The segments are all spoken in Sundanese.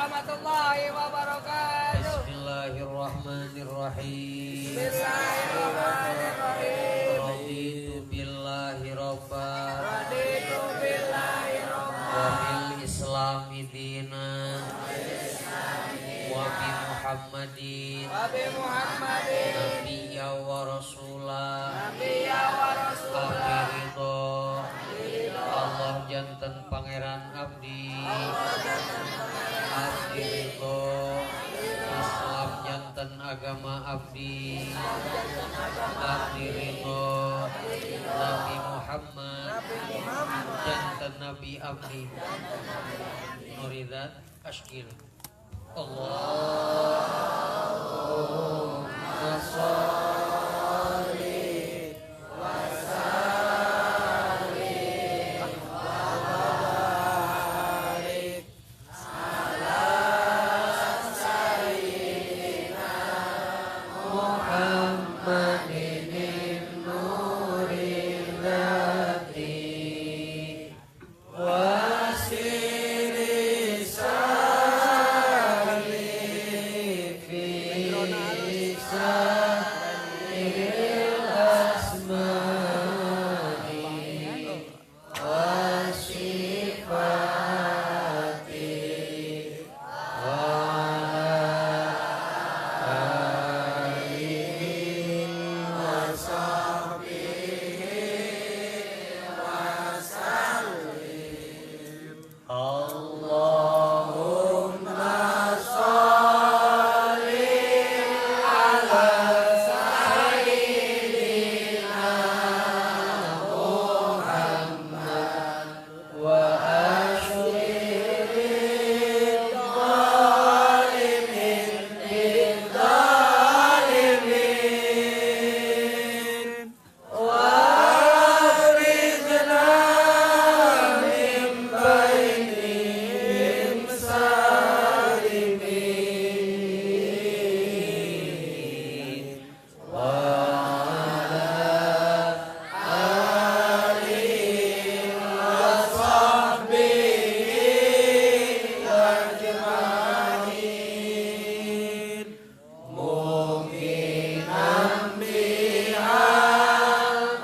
Warahmatullahi wabarakatuh. Bismillahirrahmanirrahim. Bismillahirrahmanirrahim. Raditu billahi rabba. Raditu billahi rabba. Wa bil islami dina. Wa bi Muhammadin. Wa bi Muhammadin. Nabiyya wa rasula. Nabiyya wa rasula. Abdi ridho. Allah janten pangeran abdi. Abdi ridho. Islam janten agama abdi. Abdi ridho. Nabi Muhammad janten nabi abdi. Nuridat ashkil. Allahumma sholli wa sallim wa barik ala sayyidina Muhammadin nuril dzati wa siri sali fi sa'iril asma'i wa sifati wa ala alihi wa sahbihi wa sallim. Allahumma sholli ala sayyidina Muhammad wa asyril zalimin bil-zalimin wa akhrijna min bainihim salimin wa ala alihi wa sahbihi ajma'in. Mukinan biha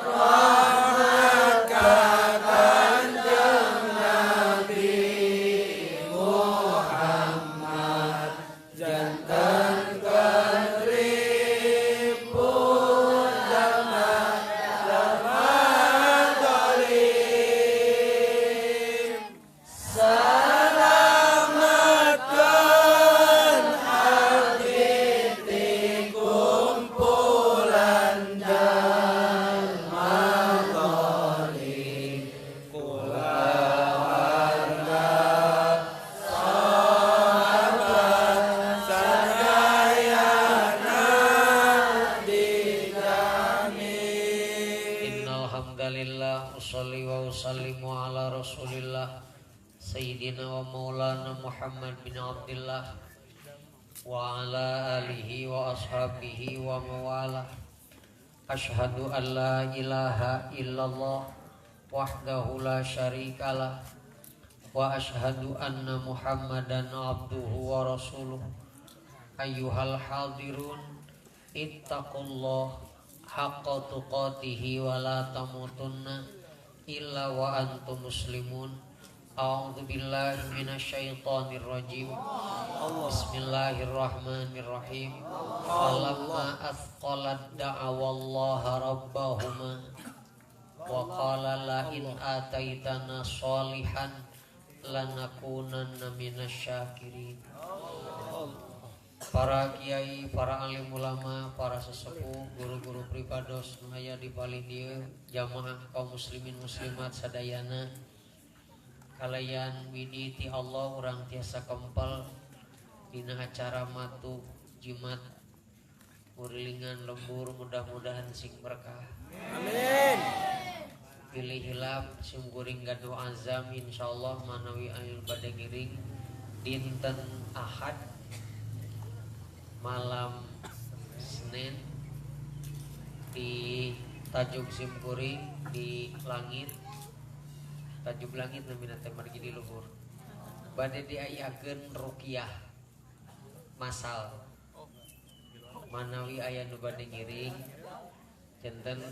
rahmat Kanjeng Nabi Muhammad janten keripun zaman zaman dolim. Selamatkan abdi ti kumpulan jalma zalim. Kulawarga sahabat sadayana dijamin. Innal hamdalillah usolli wa usallimu ala Rasulillah Sayyidina wa Maulana Muhammad bin Abdullah wa ala alihi wa ashabihi wa mawalah. Ashhadu an la ilaha illallah wahdahu la syarikalah wa ashhadu anna Muhammadan abduhu wa rasuluh. Ayyuhal hadirun ittaqullah haqqa tuqatihi wa la tamutunna illa wa antum muslimun. A'udzu billahi minasyaitonir rajim. Bismillahirrahmanirrahim. Falamma athqalat da'awallaha rabbahuma wa qala la in ataitana sholihan lanakunanna minasyakirin. Para kiai, para alim ulama, para sesepuh, guru-guru pribados nu aya di palih dieu, jamaah kaum muslimin muslimat sadayana, kalayan widi ti Allah urang tiasa kempel dina acara matu jimat urilingan lembur, mudah-mudahan sing berkah. Amin. Pilih hilap sim kuring gaduh azam insyaallah manawi anu bade ngiring dinten Ahad malam Senin di tajuk sim kuring di langit, tajuk langit namina teh margi di luhur. Bade diayakeun ruqyah masal. Manawi aya nu bade ngiring janten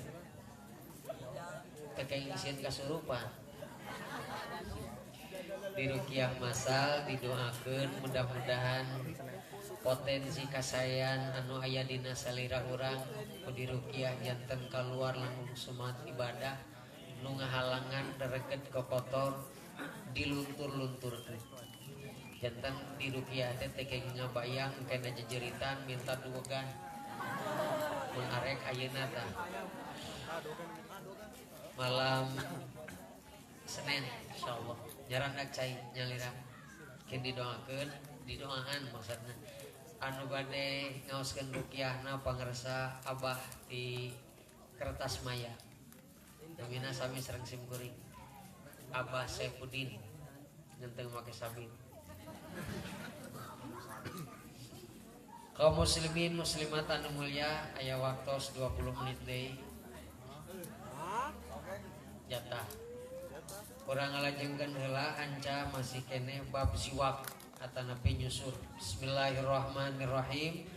teu kenging sieun kasurupan. Diruqyah masal didoakeun mudah-mudahan potensi kasayan anu aya dina salira urang ku diruqyah janten kaluar langkung semangat ibadah nu ngahalangan dereget kokotor diluntur-lunturkeun. Janten diruqyah teh teu kenging ngabayang kana jejeritan minta duwegan mun arek ayeuna tah malam Senin insyaallah nyarandak cai nyalira keun didoakeun didoaan maksudna anu bade ngaoskeun ruqyahna pangersa abah di Kertas Maya namina sami sareng simkuring Abah Saifuddin ngenteng make sabin. Kaum muslimin muslimat anu mulia aya waktos 20 menit deui jatah kurang ngalajengkeun heula anca masih keneh bab siwak atanapi nyusur. Bismillahirrahmanirrahim.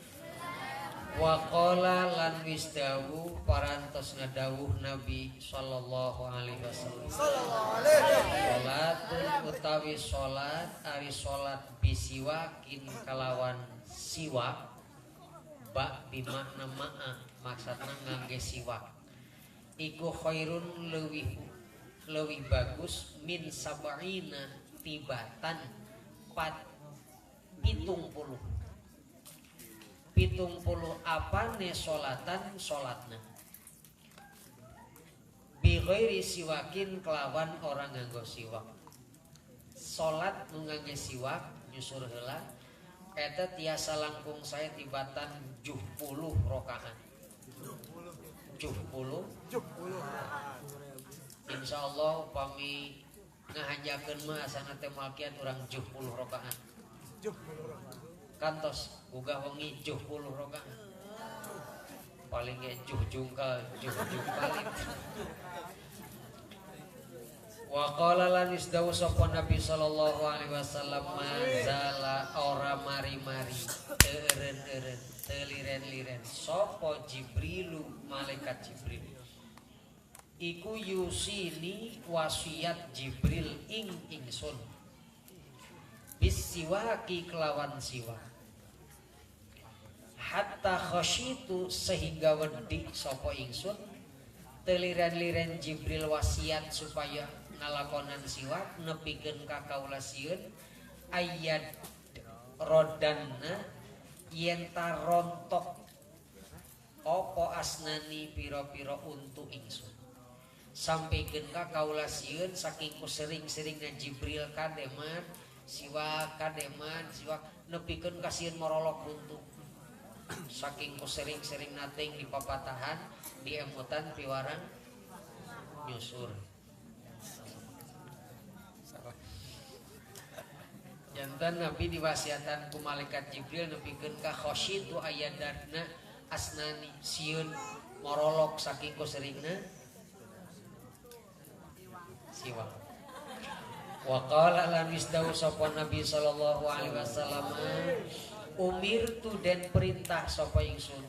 Wa qala lan wis dawuh parantos ngadawuh Nabi sallallahu alaihi wasallam. Salatun utawi salat ari salat bisiwakin kalawan siwak ba bimakna ma'a maksudna ngangge siwak iku khairun leuwih bagus min sab'ina tibatan pat 70 apane solatan solatna bi ghairi siwakin kelawan orang nganggo siwak. Salat nu ngangge siwak nyusur heula eta tiasa langkung sae tibatan 70 rakaat. 70 insyaallah upami ngahajakeun mah asana teh malkiat urang 70 rakaat. Kantos gugah wengi 70 rakaat. Paling ge juh jungkal, juh jungkalit. Wa qala lan isdawu sapa Nabi sallallahu alaihi wasallam mazala ora mari-mari teu eureun-eureun teu liren-liren sapa Jibrilu malaikat Jibril iku yusini wasiat Jibril ing ingsun bisiwaki kelawan siwak hatta khasyitu sehingga wedi sapa ingsun teliren-liren Jibril wasiat supaya ngalakonan siwak nepikeun ka kaula sieun ayat rodanna yen ta rontok apa asnani pira-pira untu ingsun sampikeun ka kaula sieun saking ku sering-seringna Jibril kademan siwak kademan siwak nepikeun ka sieun morolok untu saking ku sering-sering nating di papatahan di emutan piwarang nyusur. Jantan Nabi diwasiatan ku malaikat Jibril nepikeun ka khasyitu ayadatna asnani sieun morolok saking ku seringna siwak. Wa qala lan wisdawu sapa Nabi sallallahu alaihi wasallam umirtu den perintah sapa ingsun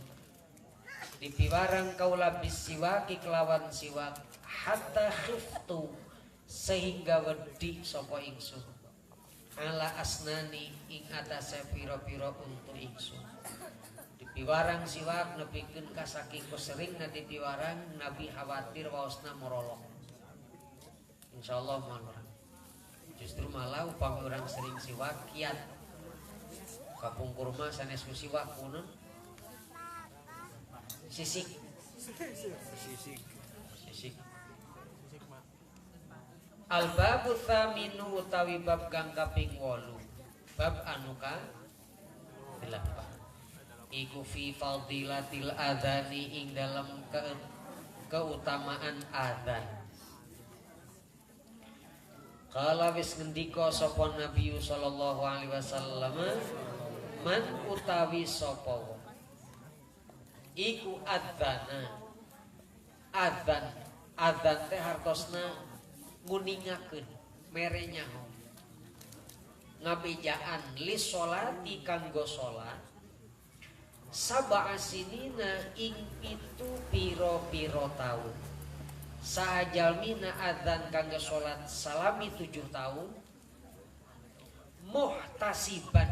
dipiwarang kaula bisiwaki kelawan siwak hatta khiftu sehingga wedi sapa ingsun ala asnani ing atase pira-pira untu ingsun. Dipiwarang siwak nepikeun ka saking kuseringna dipiwarang Nabi khawatir waosna morolok. Insyaallah moal urang. Justru malah upami urang sering siwak kiat. Kapungkur mah sanes ku siwak kunaon? Sisik. Sisik. Sisik. Al-babu thaminu utawi bab kang kaping 8. Bab anu ka 8. Iku fi fadilatil adzani ing dalem keutamaan adzan. Kala wis ngendika sapa Nabi sallallahu alaihi wasallam man utawi sapa wong iku adzana. Adzan, adzan teh hartosna nguningakeun mere nyaho. Ngabejaan li sholati kanggo sholat sab'a sinina ing pitu piro-piro taun. Saha jalmina adzan kanggo sholat salami 7 tahun muhtasiban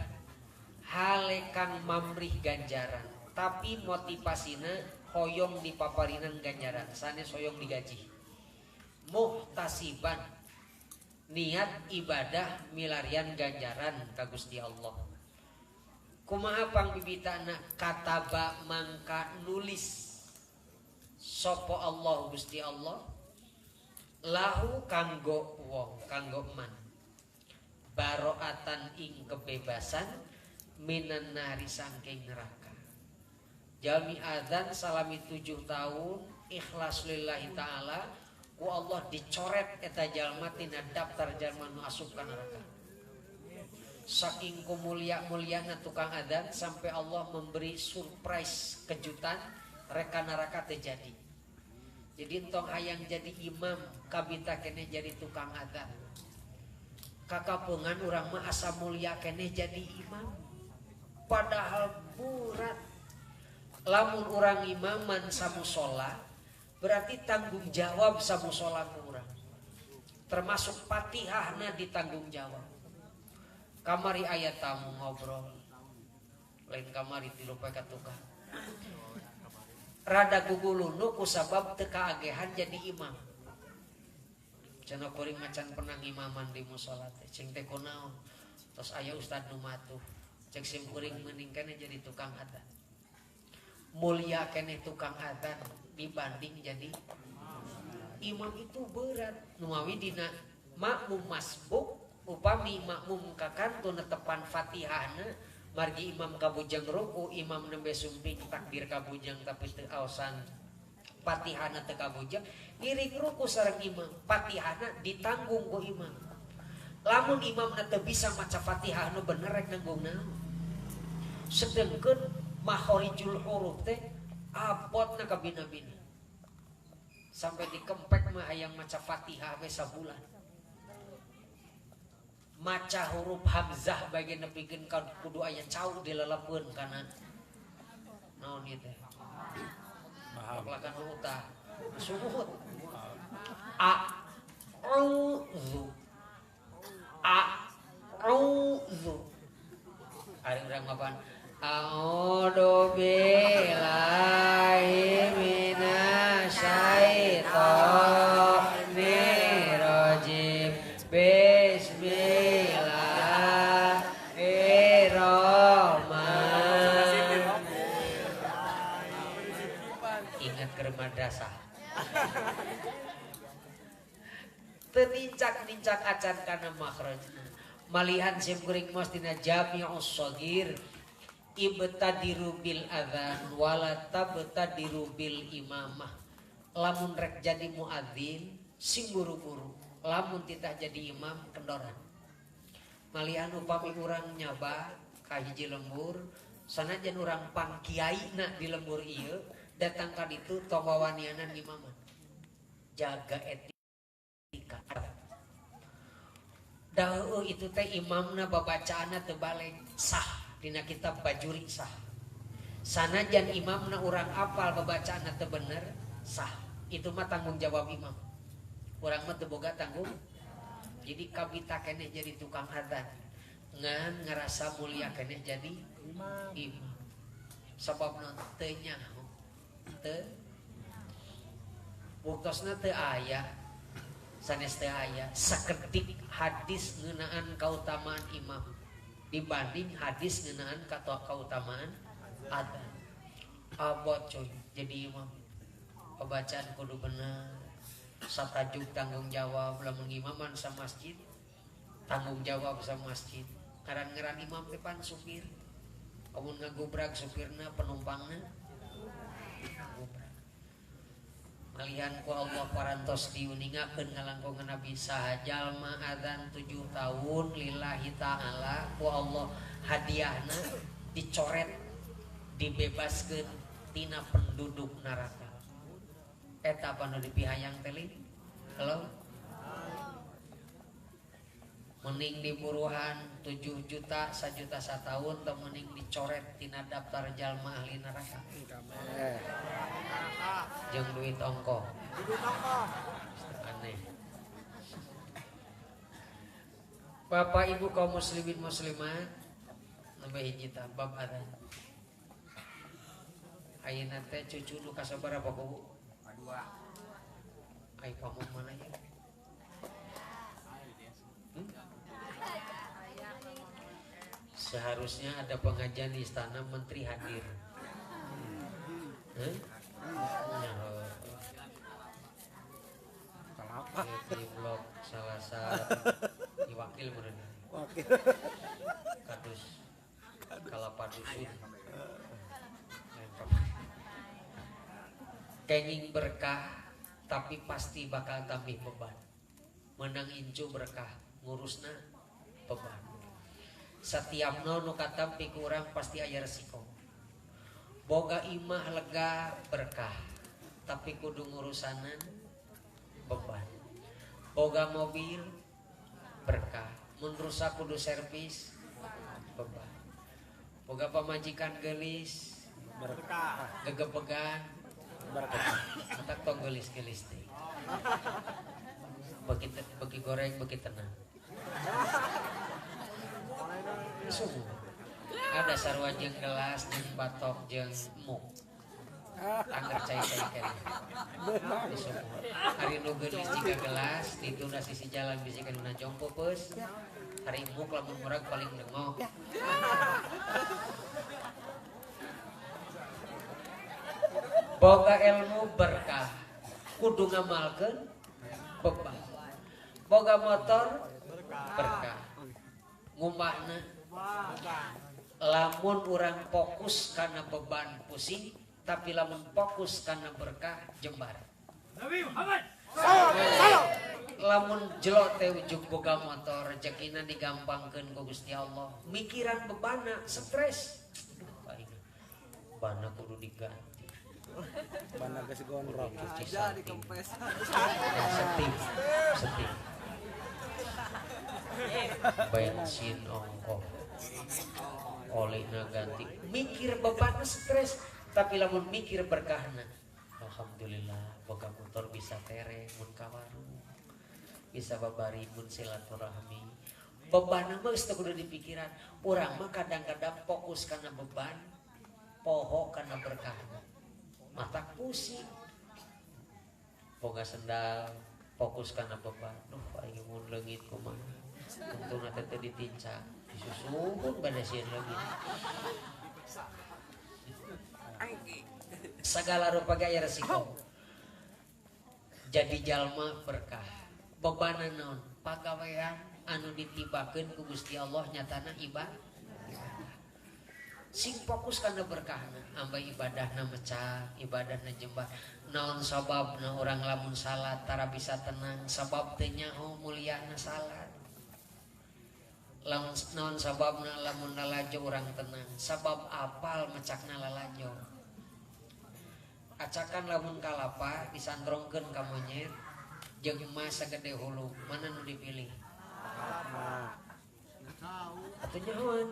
hale kang mamrih ganjaran, tapi motivasina hoyong dipaparinan ganjaran sanes hoyong digaji. Muhtasiban niat ibadah milarian ganjaran ka Gusti Allah. Kumaha pangbibitana kataba mangka nulis sapa Allah Gusti Allah lahu kanggo wong kanggo man baroatan ing kebebasan minan nari saking neraka. Jalmi adzan salami 7 tahun ikhlas lillahi ta'ala ku Allah dicoret eta jalma tina daftar jalma nu asup ka neraka. Saking kumulia-muliana tukang adzan sampai Allah memberi surprise kejutan reka neraka terjadi. Jadi entong hayang jadi imam kabita keneh jadi tukang adzan. Kakapungan urang mah asa mulia keneh jadi imam. Padahal berat. Lamun urang imaman samusola berarti tanggung jawab samusola ku urang. Termasuk Fatihahna ditanggung jawab. Kamari aya tamu ngobrol. Lain kamari tilu poe ka tukang. Rada gugulunu ku sabab teu kaagehan jadi imam. Cenah kuring macan pernah ngimaman di musala teh. Cing teh kunaon? Tos aya ustad nu matuh. Cek sim kuring mending keneh jadi tukang adzan. Mulia keneh tukang adzan dibanding jadi imam itu berat. Numawi dina makmum masbuk upami makmum kakantun netepan Fatihahna margi imam kabujang ruku imam nembe sumping takbir kabujang tapi teu aosan Fatihahna teu kabujang ngiring ruku sareng imam Fatihahna ditanggung ku imam. Lamun imamna teu bisa maca Fatihah nu bener rek nanggung naon. Sedengkeun makhorijul huruf teh abotna kabina-bina. Sampai dikempek mah hayang maca Fatihah we sabulan. Maca huruf hamzah bagian nepikeun ka kudu aya cau dilelepeun kana naon ieu teh. Lakan utah. Suhut. A u zu. A u zu. Ari urang mapan A'udzu billahi minasyaitonir rajim. Bismillahirrahmanirrahim. Ingat ke madrasah. Tenincak-nincak acan kana makhraj. Malihan sim kuring mos dina Jami'us Shaghir ibtadiru bil adzan wala tabtadiru bil imamah. Lamun rek jadi muadzin sing buru-buru, lamun titah jadi imam kendoran. Malihan upami urang nyaba ka hiji lembur, sanajan urang pangkiaina di lembur ieu datang ka ditu tong wawanianan imaman. Jaga etika. Daheueuh itu teh imamna babacaanna teu balik sah. Dina kitab Bajuri sah. Sanajan imamna urang apal babacaanna teu bener sah. Itu mah tanggung jawab imam. Urang mah teu boga tanggung. Jadi kabita keneh jadi tukang adzan. Ngan ngerasa mulia keneh jadi imam. Sababna teu nyaho. Teu buktosna teu aya. Sanes teu aya sakedik hadis ngeunaan kautamaan imam dibanding hadis ngeunaan kautamaan adzan. Abot coy jadi imam. Pembacaan kudu bener. Satajuk tanggung jawab lamun imaman sa masjid, tanggung jawab sa masjid. Ngaran-ngaran imam teh pan supir. Amun ngagubrak supirna penumpangna ngagubrak. Malihan ku Allah parantos diuningakeun ngalangkungan Nabi saha jalma adzan 7 tahun lillahi ta'ala ku Allah hadiahna dicoret dibebaskeun tina penduduk neraka. Eta apa nu dipihayang teh? Halo? Mending diburuhan 7 juta 1 juta satahun teu mending dicoret tina daftar jalma ahli neraka. Jeung duit ongkoh. Aneh. Bapak Ibu kaum muslimin muslimat nembe hiji tah bab adzan. Ayeuna teh cucu nu kasabaraha Bu? Dua. Ai pamong mana ya? Seharusnya ada pengajian di istana, menteri hadir. Di blog salah satu wakil meureun. Wakil. Kadus. Kalapadusun. Kenging berkah tapi pasti bakal tambah beban. Menang incu berkah, ngurusna beban. Setiap nu katampi ku urang pasti aya resiko. Boga imah lega berkah, tapi kudu ngurusanan beban. Boga mobil berkah, mun rusak kudu servis beban. Boga pamajikan geulis berkah, gegebegan berkah. Entak tong geulis-geulis teh. Beki goreng beki tenang. Sungguh. Ada sarua jeung gelas jeung batok jeung muk. Angger cai-cai keneh. Sungguh. Ari nu geulis jiga gelas ditunda sisi jalan bisi kana jompo peus. Ari muk lamun murag paling dengok. Boga ilmu berkah, kudu ngamalkeun beban. Boga motor berkah, ngumbahna. Lamun urang fokus kana beban pusing, tapi lamun fokus kana berkah jembar. Nabi Muhammad. Lamun jelo teh ujug boga motor rezekina digampangkeun ku Gusti Allah. Mikiran bebana stres. Aduh aing bana kudu diganti. Bana geus gondrong. Aja dikempes. Setih, setih. Bensin ongkoh. Olehna ganti. Mikir beban stres, tapi lamun mikir berkahna. Alhamdulillah boga motor bisa tere mun ka warung. Bisa babari mun silaturahmi. Beban mah geus teu kudu dipikiran. Urang mah kadang-kadang fokus kana beban, poho kana berkahna. Mata pusing. Boga sendal fokus kana beban. Duh aing mun leungit kumaha. Untungna teh teu ditincak. Disusun bade sieun leungit. Segala rupa ge aya resiko. Jadi jalma berkah. Bebanan naon? Pagawean anu ditibakeun ku Gusti Allah nyatana ibadah. Sing fokus kana berkahna, ambay ibadahna mecah, ibadahna jembar. Naon sababna urang lamun salat tara bisa tenang, sabab teu nyaho mulyana salat. Lamun naon sababna lamun lalajo urang tenang, sabab apal mecakna lalajo. Acakan lamun kalapa disandrongkeun ka monyet jeung emas sagede hulu, mana nu dipilih? Atuh nyahoan.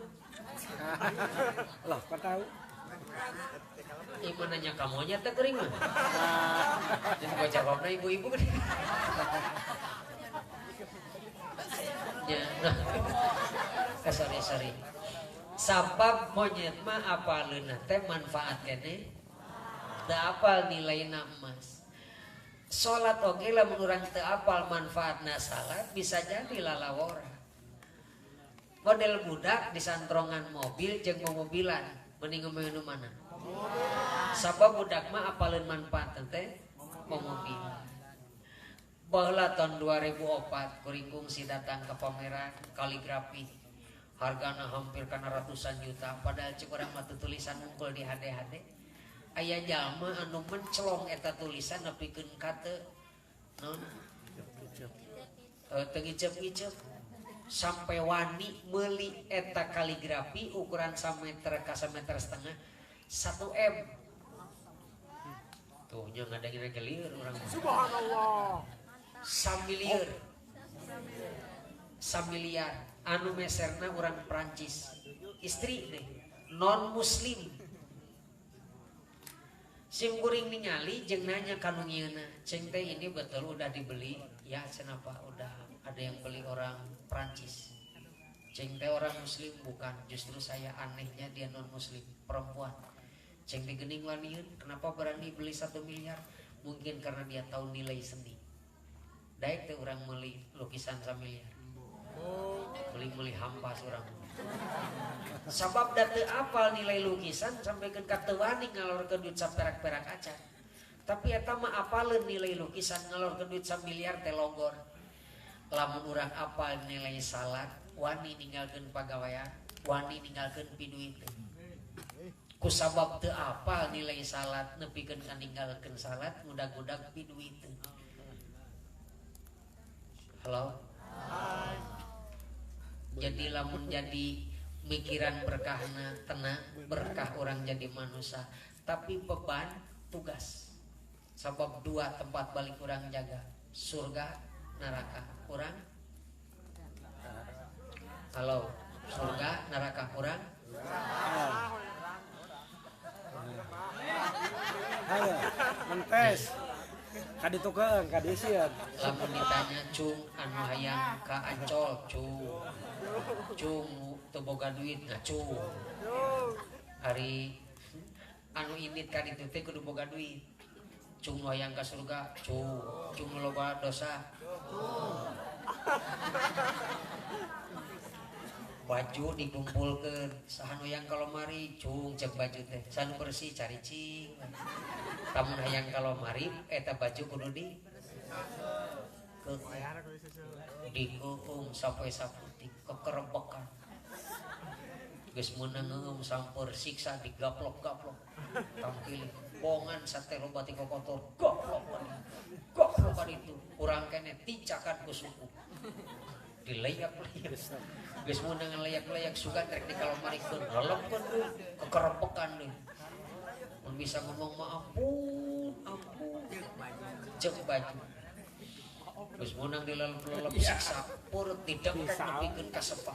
Lah, kok tahu? Ieu mah nanya ka monyet teh geuring mah. Jeung gua jawabna ibu-ibu geuring. Ya, nah. Sorry, sorry. Sabab monyet mah apaleunna teh manfaat keneh. Teu apal nilaina emas. Salat oge lamun urang teu apal manfaatna salat bisa jadi lalawora. Model budak disantrongan mobil jeung momobilan, mending ngomongin nu mana? Sabab budak mah apaleun manfaat teh momobilan. Baheula tahun 2004 kuring kungsi datang ke pameran kaligrafi. Hargana hampir kana ratusan juta, padahal cek urang mah tulisan unggul di HD-HD. Aya jalma anu mencelong eta tulisan nepikeun ka teu naon? Teu ngiceup-ngiceup. Sampai wani meuli eta kaligrafi ukuran sameter ka sameter setengah 1 M. Tuh nya ngadangin gelir urang. Subhanallah. Samilieur. Samiliar anu meserna urang Prancis. Istri deh non muslim. Sim kuring ningali jeung nanya ka nu ngieuna, "Ceng teh ini betul udah dibeli?" "Ya, kenapa? Udah ada yang beli orang Prancis." "Ceng teh orang muslim bukan?" "Justru saya anehnya dia non muslim, perempuan." "Ceng teh geuning waniun, kenapa berani beli 1 miliar?" "Mungkin karena dia tahu nilai seni." Daek teh urang meuli lukisan 1 miliar. Beli-beli hampa urang. Sabab da teu apal nilai lukisan sampaikan ka teu wani ngalorkeun duit saperak-perak acan. Tapi eta mah apaleun nilai lukisan ngalorkeun duit 1 miliar teh logor. Lamun urang apal nilai salat, wani ninggalkeun pagawean, wani ninggalkeun piduit. Ku sabab teu apal nilai salat nepikeun ka ninggalkeun salat ngudag-ngudag piduit. Halo? Jadi lamun jadi mikiran berkahna tenang, berkah orang jadi manusia, tapi beban tugas. Sebab dua tempat balik orang jaga, surga, neraka. Kurang? Halo, surga, neraka kurang? Halo, mentes. Kaditu keung, kadisieun. Lamun ditanya cung anu hayang ka Ancol, cung. Cung teu boga duit ngacung. Ari anu indit ka ditu teh kudu boga duit. Cung nu hayang ka surga, cung. Cung nu loba dosa. Baju dikumpulkeun, saha nu hayang ka lomari, cung cek baju teh. Saha nu bersih cari cing. Lamun hayang ka lomari eta baju kudu di dikeung sampai saputik kekerebekan. Geus meunang ngeum sampeur siksa digaplok-gaplok. Tangkiling bongan sate loba ti kokotor, gaplok gaplokan itu. Urang keneh tincakan ku suku. Dileyak-leyak. Geus meunang leyak-leyak sugan rek dikalomarikeun, lelepkeun deui, kekerebekan deui. Mun bisa ngomong mah ampun, ampun. Ceuk baju. Geus meunang dilelep-lelep siksa, purut didengkek nepikeun ka sepak.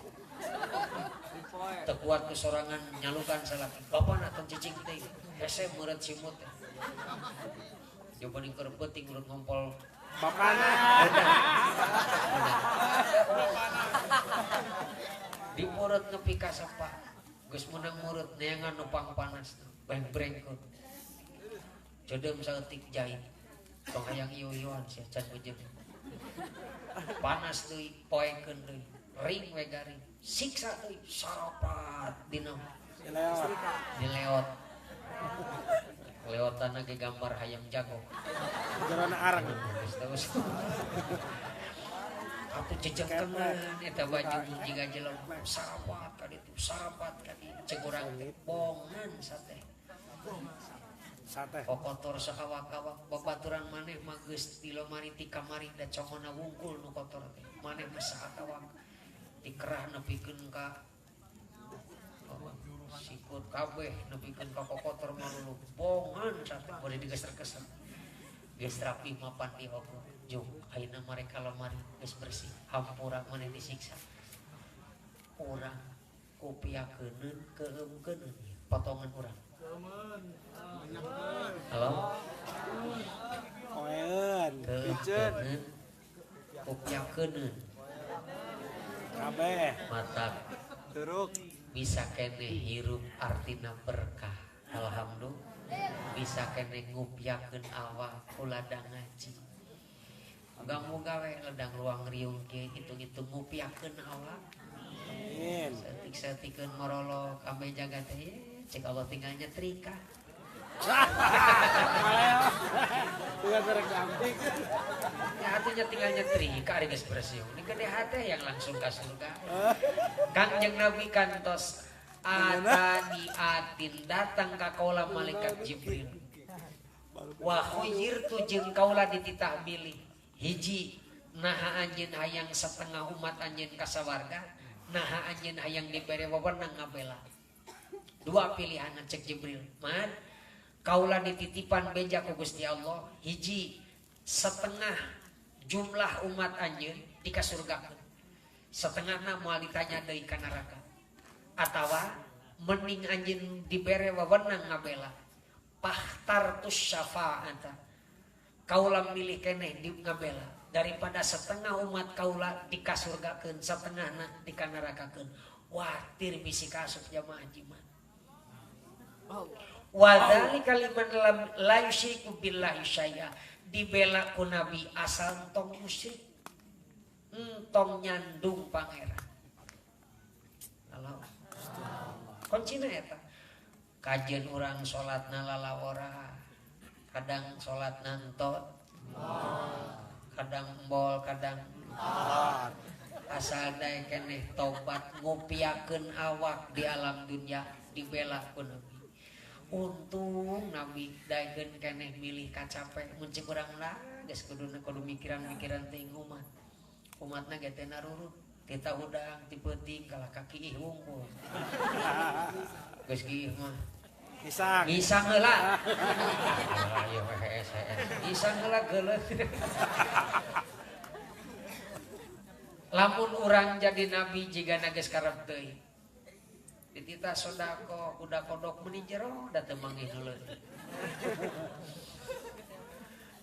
Teu kuat ku sorangan nyalukan salaki. Bapana tong cicing teh, hese meureut simut teh. Coba keur peuting urut ngompol bapana. Di murut nepi ka sepak. Geus meunang murut neangan nu pangpanas beng-brengkeun. Jodeum saeutik jahit. Tong hayang ieu-ieuan sia can meujeuh. Panas deui, poekeun deui, ring we garing. Siksa deui, sarapat dina. Dileot. Leotanna ge gambar hayam jago. Jerona areng. Terus. Atuh jejengkeun eta baju jiga jelema sarapat ka ditu, sarapat ka dieu. Ceuk urang teh bongan sate. Sate. Kokotor sakawak-kawak babaturan maneh mah geus di lomari ti kamari da congona wungkul nu kotor teh. Maneh mah sakawak dikerah nepikeun ka sikut kabeh nepikeun ka kokotor malulu bongan sate bade digeser-geser. Geus rapi mapan di ogo. Jung ayeuna mereka lomari geus bersih hampura maneh disiksa. Urang kupiakeuneun keueumkeuneun potongan urang. Halo? Koeun. Keueumkeuneun kupiakeuneun. Kabeh. Mata turuk bisa keneh hirup artina berkah. Alhamdulillah. Bisa keneh ngupiakeun awak ku ladang ngaji. Moga-moga we ladang ruang riung kieu hitung-hitung ngupiakeun awak. Amin. Saeutik-saeutikeun morolok ambe jaga teh cek Allah tinggal nyetrika. Bukan merek gamping. Ya atunya tinggal nyetrika ari geus bersih. Ini gede hate yang langsung ka surga. Kangjeng Nabi kantos atani atin datang ka kaula malaikat Jibril. Wa khuyyirtu jeung kaula dititah milih. Hiji naha anjeun hayang setengah umat anjeun ka sawarga, naha anjeun hayang dibere wewenang ngabela. Dua pilihan cek Jibril. Man, kaula dititipan beja ku Gusti Allah, hiji setengah jumlah umat anjeun dikasurgakeun. Setengahna moal ditanya deui ka neraka. Atawa mending anjeun dibere wewenang ngabela. Pahtartus syafaata. Kaula milih keneh di ngabela daripada setengah umat kaula dikasurgakeun, setengahna dikanarakakeun. Watir bisi kasuk jamaah jimat. Wa dzalika liman lam la yusyriku billahi syai'a. Dibela ku Nabi asal tong musyrik, entong nyandung pangeran. Allah. Kuncina eta. Kajeun urang salatna lalawora, kadang salatna entot, kadang embol, kadang asal dae keneh tobat ngupiakeun awak di alam dunia dibela ku Nabi. Untung Nabi daekeun keneh milih kacape mun cek urang lah geus kuduna kudu mikiran-mikiran teuing umat. Umatna ge teh narurut, tita hudang ti peuting kalah kaki ih wungkul. Geus kieu mah. Ngisang. Ngisang heula. Ayo hees hees. Ngisang heula geuleuh. Lamun urang jadi nabi jigana geus karep teuing. Dititah sodako kuda kodok meuni jero da teu manggih heuleuh.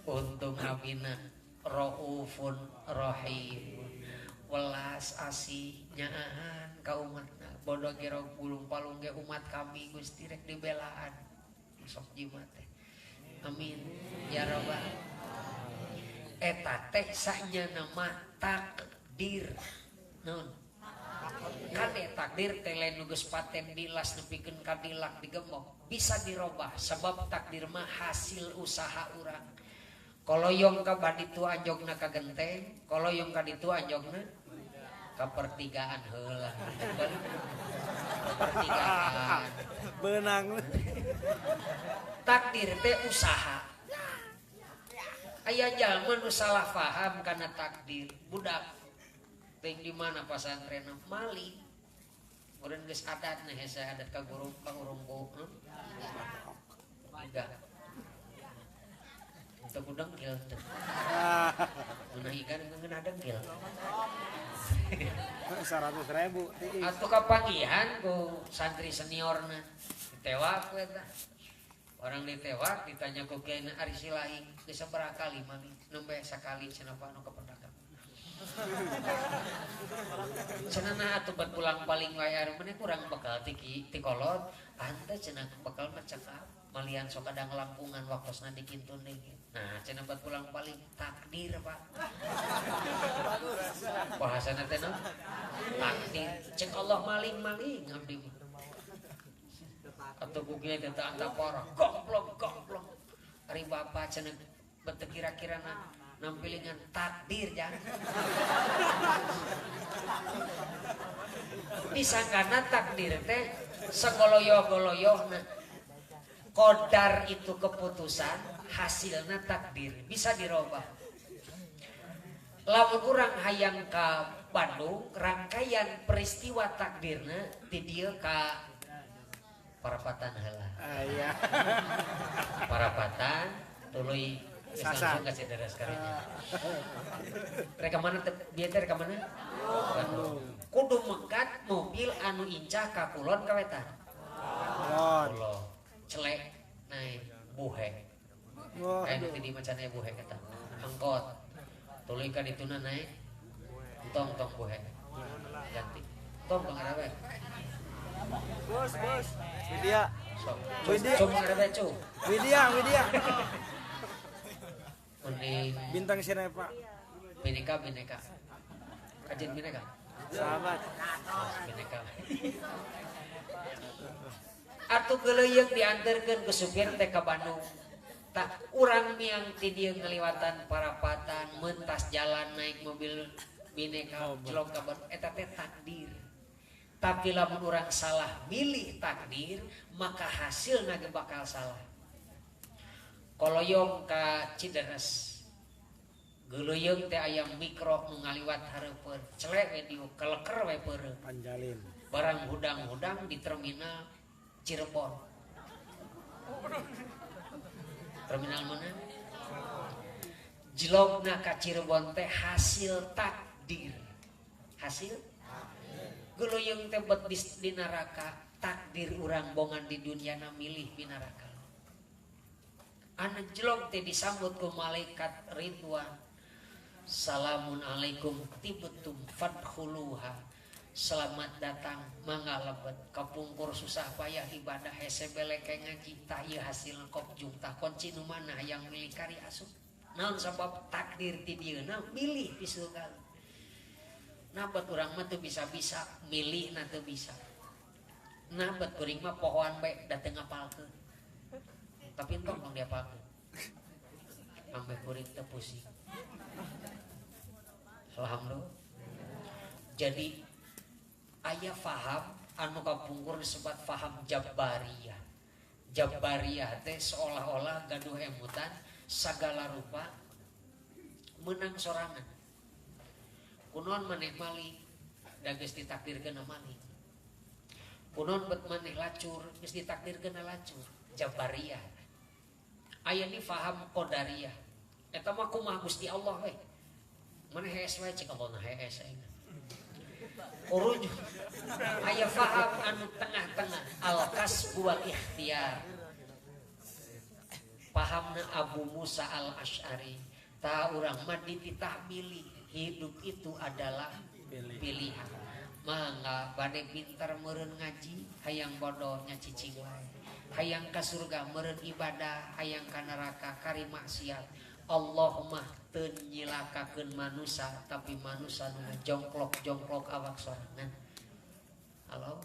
Untung nabina raufun rahim. Welas asih nyaahan ka umatna. Bodoh gero gulung palung ge umat kami Gusti rek dibelaan. Sok jimat teh. Amin ya rabbal. Eta teh sahnya nama takdir. Naon? Kade takdir teh lain nu geus paten dilas nepikeun ka dilak digembok. Bisa dirobah sebab takdir mah hasil usaha urang. Koloyong ka baditu anjogna ka genteng, koloyong ka ditu anjogna ka pertigaan heula. Pertigaan. Beunang. Takdir teh usaha. Aya jalma nu salah paham kana takdir. Budak teuing di mana pasantren maling. Urang geus adatna hese adat ka guru ka urung ku. Enggak. Teu ku dengkil teh. Ngeunah ikan ngeunah dengkil. 100.000. Atuh kapanggihan ku santri seniorna. Ditewak we tah. Orang ditewak ditanya ku kiai ari silaing geus sabaraha kali maling? Nembe sakali cenah anu kapendakan. Cenah nah atuh bat pulang paling wae ari maneh kurang bekal ti ti kolot, henteu cenah bekal mah cekap. Malian sok kadang langkungan waktosna dikintun deui. Nah, cenah bat pulang paling takdir, Pak. Bahasana teh naon? Takdir. Cek Allah maling-maling abdi mah. Atuh ku kieu teh teu antapara, gomplong gomplong. Ari bapa cenah bet kira-kira nampilingan takdir jangan. Disangkana takdir teh segoloyo-goloyohna. Kodar itu keputusan, hasilnya takdir bisa dirubah. Lamun urang hayang ka Bandung, rangkaian peristiwa takdirna di dieu ka Parapatan heula. Iya. Parapatan tuluy langsung ka Cideres karinya. Rek ka mana bieu teh rek ka mana? Bandung. Kudu megat mobil anu incah ka kulon ka wetan. Kulon. Celek naik buhe. Kayak nanti di macana buhe kata. Angkot. Tuluy ka dituna naik. Tong tong buhe. Ganti. Tong tong arawe. Bos, bos. Widya. Widya. Cung arawe cung. Widya, Widya. Mending bintang sinepa. Bineka, bineka. Kajian bineka. Sahabat. Bineka. Atuh geuleuyeung dianterkeun ku supir teh ka Bandung. Tak urang miang ti dieu ngaliwatan Parapatan, mentas jalan naik mobil bineka jelok ka Bandung eta teh takdir. Tapi lamun urang salah milih takdir, maka hasilna ge bakal salah. Koloyong ka Cideres. Geuleuyeung teh aya mikro nu ngaliwat hareupeun, celek we dieu keleker we peureum. Panjalin. Barang hudang-hudang di terminal Cirebon. Terminal mana? Jelogna ka Cirebon teh hasil takdir. Hasil geluyung teh bet di neraka takdir urang bongan di dunia na milih di neraka. Anu jelog teh disambut ku malaikat Ridwan. Salamun alaikum tibtum fadkhuluha. Selamat datang mangga lebet kapungkur susah payah ibadah hese beleke ngaji tah ieu hasil kopjung tah kunci nu mana hayang milih kari asup. Naon sabab takdir ti dieuna milih di surga. Nah bet urang mah teu bisa-bisa milih na teu bisa. Nah bet kuring mah pohoan bae da teu ngapalkeun. Tapi entong tong diapalkeun. Ambe kuring teu pusing. Alhamdulillah. Jadi aya faham anu kapungkur disebut faham Jabariyah. Jabariyah teh seolah-olah gaduh emutan sagala rupa menang sorangan. Kunaon maneh maling da geus ditakdirkeun maling. Kunaon bet maneh lacur geus ditakdirkeun lacur. Jabariyah. Aya ni faham Qadariyah. Eta mah kumaha Gusti Allah we. Maneh hees we cik Allah na hees aing. Uruj aya faham anu tengah-tengah al-kasbu wal ikhtiar. Pahamna Abu Musa al-Asy'ari. Tah urang mah dititah milih, hidup itu adalah pilihan. Mangga bade pintar meureun ngaji, hayang bodoh nya cicing wae. Hayang ka surga meureun ibadah, hayang ka neraka kari maksiat. Allah mah teu nyilakakeun manusa, tapi manusa nu jongklok-jongklok awak sorangan. Halo?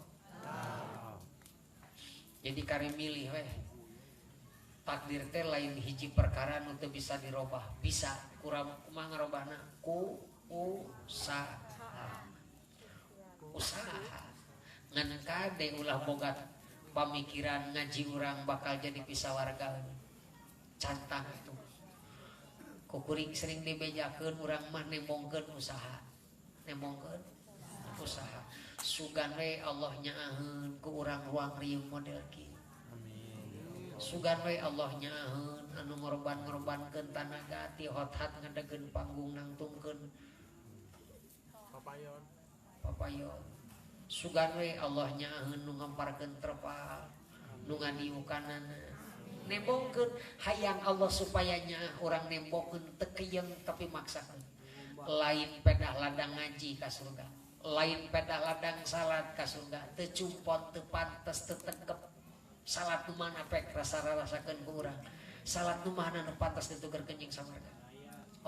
Jadi kari milih weh. Takdir teh lain hiji perkara nu teu bisa dirobah. Bisa kurang kumaha ngarobahna? Ku usaha. Usaha. Ngan kade ulah boga pamikiran ngaji urang bakal jadi pisawarga. Cantang itu. Kukuring sering dibejakeun urang mah nembongkeun usaha. Nembongkeun usaha. Sugan we Allah nyaaheun ku urang ruang riung model kieu. Amin. Sugan we Allah nyaaheun anu ngorban-ngorbankeun tanaga ti hot-hat ngadegeun panggung nangtungkeun papayon. Papayon. Sugan we Allah nyaaheun nu ngamparkeun terpal, nu nganiukanana. Nembongkeun hayang Allah supaya nyaah urang nembongkeun teu keyeng tapi maksakeun. Lain pedah ladang ngaji ka surga, lain pedah ladang salat ka surga, teu cumpon, teu pantes, teu tengkep. Salat nu mana pek rasa-rasakeun ku urang. Salat nu mana nu pantes ditukerkeun jeung sawarga.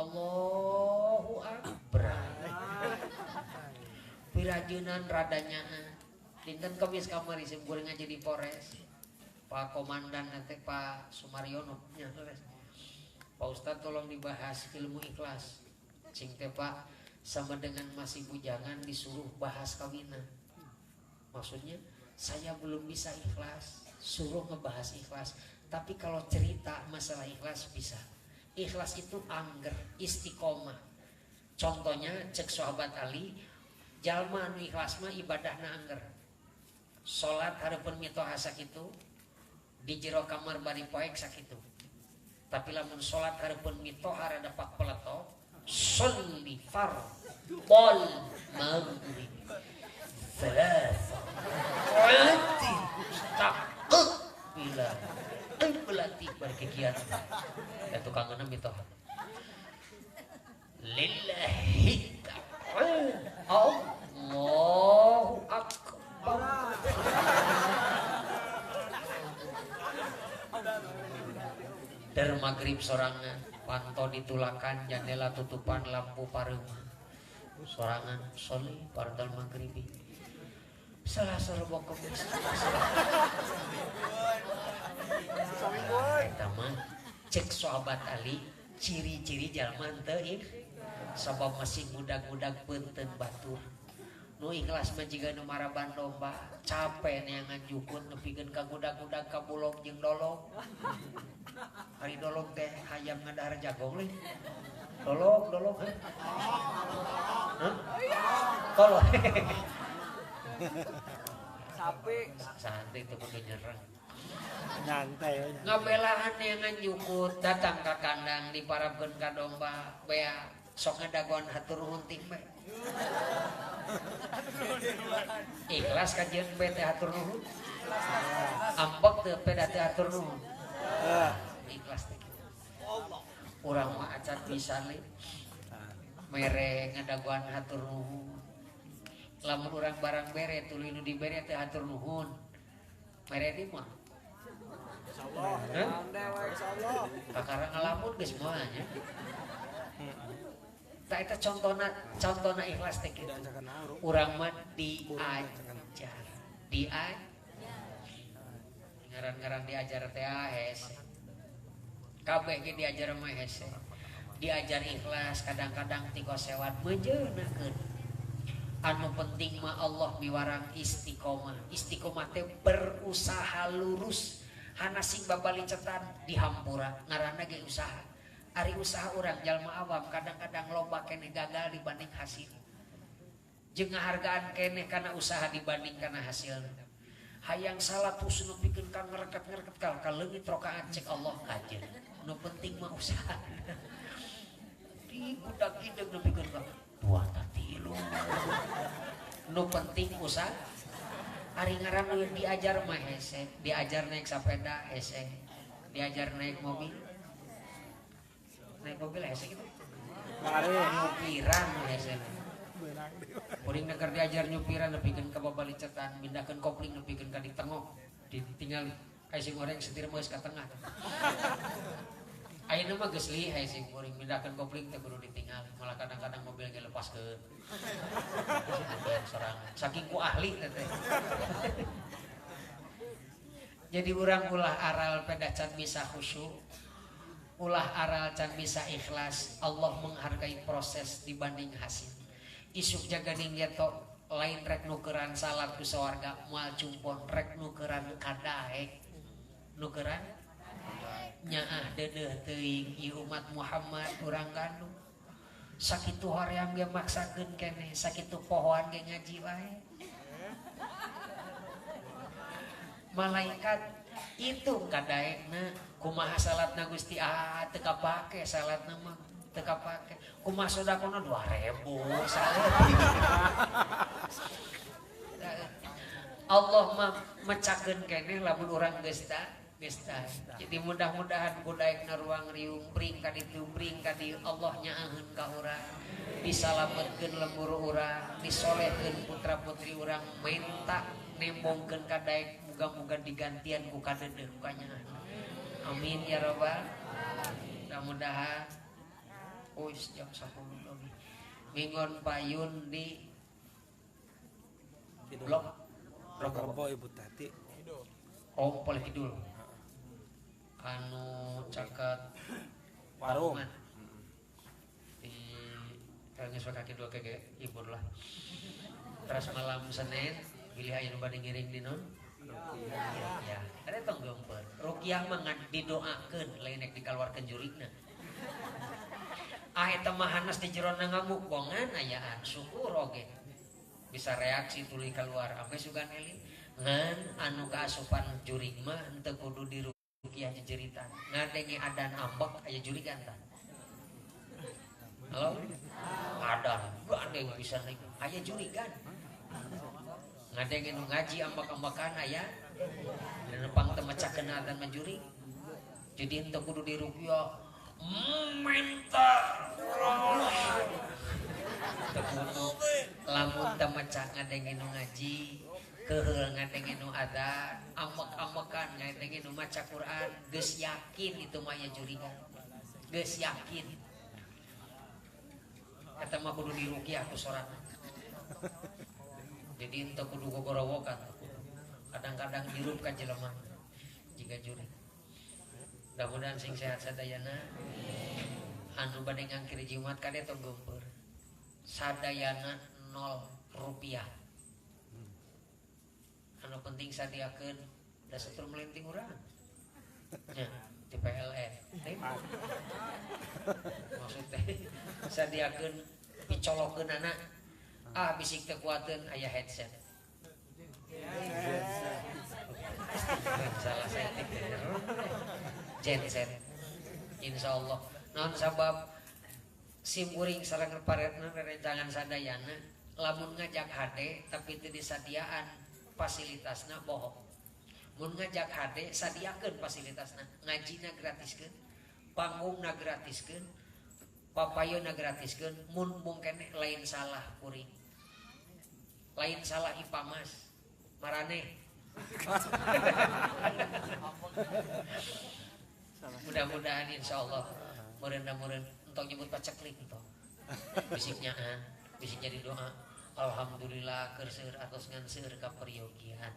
Allahu akbar. Pirajeunan rada nyaah. Dinten Kemis kamari sim kuring ngaji di Polres. Pak Komandan nanti Pak Sumaryono nya Pak Ustadz tolong dibahas ilmu ikhlas. Cing teh Pak sama dengan masih bujangan disuruh bahas kawinan. Maksudnya saya belum bisa ikhlas, suruh ngebahas ikhlas. Tapi kalau cerita masalah ikhlas bisa. Ikhlas itu angger, istiqomah. Contohnya cek sahabat Ali, jalma anu ikhlas mah ibadahna angger. Salat hareupeun mitoha sakitu, di jero kamar bari poek sakitu. Tapi lamun salat hareupeun mitoha rada pak peletok, sholli fardhol maghrib thalatha rakaat mustaqbila qiblati berkegiatan. Da tukangeuna mitoha. Lillahi ta'ala Allahu akbar. Der maghrib sorangan, panto ditulakan, jandela tutupan, lampu pareuma. Sorangan soli fardal maghribi. Salah sarua kemis. Eta mah cek sahabat Ali, ciri-ciri jalma teu sabab masih mudag-mudag peunteun batur. Nu ikhlas mah jiga nu maraban domba, capek neangan jukut nepikeun ka gudag-gudag ka bulog jeung dolog. Ari dolog teh hayam ngadahar jagong leuh. Dolog, dolog heuh. Hah? Tolong. Sapi. Santai teu kudu nyerang. Nyantai. Ngabelaan neangan jukut datang ka kandang diparabkeun ka domba, bea sok ngadagoan hatur nuhun ting bae. Ikhlas kajian bete hatur nuhun. Ambek teu peda teu hatur nuhun. Ikhlas teh. Urang mah acan bisa le. Mere ngadaguan hatur nuhun. Lamun urang barang bere tuluy nu dibere teu hatur nuhun. Mere di mah. Insyaallah. Kakara ngalamun geus moal nya. Tah eta contona ikhlas teh kitu. Urang mah diajar. Diajar. Ngaran-ngaran diajar teh hese. Kabeh ge diajar mah hese. Diajar ikhlas kadang-kadang tikosewad meujeunakeun. Anu penting mah Allah miwarang istiqomah. Istiqomah teh berusaha lurus. Hana sing babalicetan dihampura ngaranna ge usaha. Ari usaha urang jalma awam kadang-kadang loba keneh gagal dibanding hasil. Jeung ngahargaan keneh kana usaha dibanding kana hasilna. Hayang salat terus nepikeun ka ngereket-ngereket ka leungit rakaat cek Allah kajeun. Nu penting mah usaha. Di budak hideung nepikeun ka 2 ta 3. Nu penting usaha. Ari ngaran nu diajar mah hese, diajar naik sepeda hese, diajar naik mobil. Naik mobil hese gitu. Nyupiran hese. Kuring neker diajar nyupiran nepikeun ka babalicetan, mindahkeun kopling nepikeun ka ditengok, ditinggal ka sing goreng setir mah geus ka tengah. Ayeuna mah geus lihai sing kuring mindahkeun kopling teh kudu ditinggal, malah kadang-kadang mobil ge lepaskeun. Sorangan saking ku ahli teh. Jadi urang ulah aral peda can bisa khusyuk, ulah aral can bisa ikhlas. Allah menghargai proses dibanding hasil. Isuk jaganing geto lain rek nukeran salat ku sawarga moal cumpon rek nukeran kadaek. Nukeran nyaah deudeuh teuing ieu umat Muhammad urang gandum. Sakitu hoream ge maksakeun keneh, sakitu pohoan ge ngaji wae. Malaikat itu kadaekna kumaha salatna Gusti ah teu kapake salatna mah teu kapake. Kumaha sedekahna 2000 salat. Allah mah mecakeun keneh lamun urang geus ta. Jadi mudah-mudahan kudaekna ruang riung bring ka ditu bring ka dieu Allah nyaaheun ka urang, disalametkeun lembur urang, disolehkeun putra-putri urang, menta nembongkeun ka daek muga-muga digantian ku kadeudeuh ku kanyaah. Amin ya rabbal. Mudah-mudahan wis jam 10 lagi. Minggon payun di blok Rebo Ibu Tati. Oh, boleh kidul. Anu caket warung di geus kaki dua kege ibur lah. Terus malam Senin bilih aya nu bade ngiring di non ruqyah. Ada tong geumpeur. Ruqyah mah ngan didoakeun lain rek dikaluarkeun jurigna. Ah eta mah hanas di jerona ngamuk bongan ayaan syukur oge. Bisa reaksi tuluy keluar ampe sugan eling ngan anu kaasupan jurig mah henteu kudu di ruqyah jejeritan. Ngadenge adan ambek aya jurigan tah. Halo? Adan gandeng pisan aya jurigan. Ngadenge nu ngaji ambek-ambekan aya dan nepang teu mecakeun adan mah jurig. Jadi henteu kudu diruqyah minta teu kudu lamun teu mecak ngadenge nu ngaji keheul ngadenge nu adzan, ambek-ambekan ngadenge nu maca Quran, geus yakin itu mah aya jurigan. Geus yakin. Eta mah kudu diruqyah ku sorangan. Jadi henteu kudu gogorowokan. Kadang-kadang hirup ka jelema jiga jurig. Mudah-mudahan sing sehat sadayana. Anu bade ngangkir Jumat kade tong geumpeur. Sadayana 0 rupiah. Anu penting sadiakeun da setrum melenting urang. Nya di PLN. Maksud teh sadiakeun picolokeun anak. Ah bisik teu kuateun aya headset. Salah setting. Genset. Insyaallah. Naon sabab sim kuring sareng paretna rerencangan sadayana Lamun ngajak hade tapi teu disadiaan fasilitasna bohong. Mun ngajak hade sadiakeun fasilitasna, ngajina gratiskeun, panggungna gratiskeun, papayona gratiskeun, mun mung keneh lain salah kuring. Lain salah Ipamas. Maraneh. Mudah-mudahan insyaallah meureun-meureun entong nyebut paceklik entong. Bisiknya bisik jadi doa. Alhamdulillah keur seueur atos ngan seueur kaperyogian.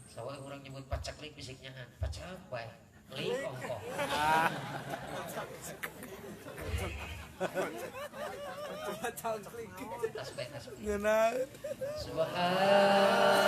Sawa urang nyebut paceklik bisiknya pacek bae. Lik ongkoh. Tasbih tasbih. Subhanallah.